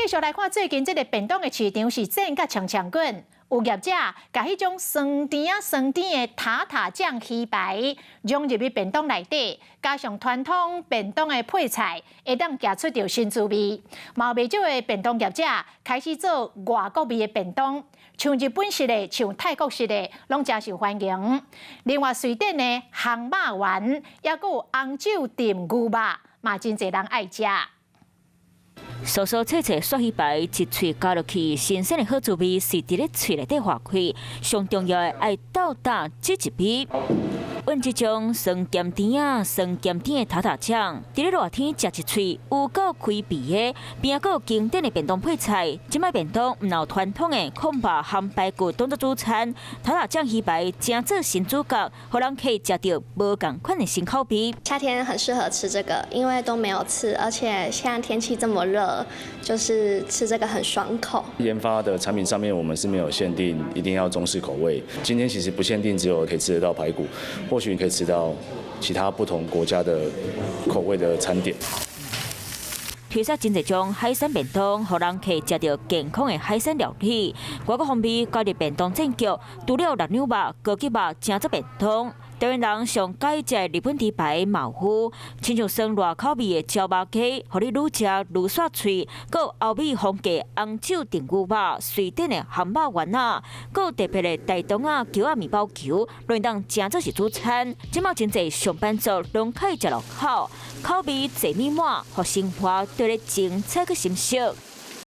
續來看最近這个便當的市場是轉甲強強滾，有業者共彼種酸甜仔酸甜的塔塔醬魚排融入去便當內底，加上傳統便當的配菜，會當食出著新滋味。嘛有袂少的便當業者開始做外國味的便當，像日本式的、像泰國式的，攏誠受歡迎。另外，瑞典的烘肉圓，抑閣有紅酒燉牛肉，嘛真濟人愛食。酥酥脆脆鱈魚排，一喙咬落去，新鮮的好滋味是佇咧喙內底化開。上重要的愛鬥膽這一味。阮這種酸鹹甜仔、酸鹹甜的塔塔醬，佇咧熱天食一喙，有夠開胃的，邊仔閣有經典的便當配菜。這擺便當毋但有傳統的炕肉烘排骨當做主餐，塔塔醬魚排成做新主角，予人可以食著無仝款的新口味。夏天很適合吃這個，因為都沒有刺，而且現在天氣這麼熱，就是吃這個很爽口。研發的產品上面，我們是沒有限定一定要中式口味。今天其實不限定只有可以吃得到排骨，或許你可以吃到其他不同國家的口味的餐點。推出真濟種海鮮便當，予人可以食著健康的海鮮料理。外國風味加入便當戰局，除了臘肉肉、高級肉，成做便當。台灣人上佮意食的日本豬排嘛有，親像酸辣口味的椒肉雞，予你愈食愈煞喙。閣有歐美風格紅酒燉牛肉、瑞典的烘肉圓仔，閣有特別的台東仔球仔麵包球，攏會當成做是主餐。這馬真濟上班族攏較愛食落口，口味濟米滿，予生活綴咧精彩閣深色。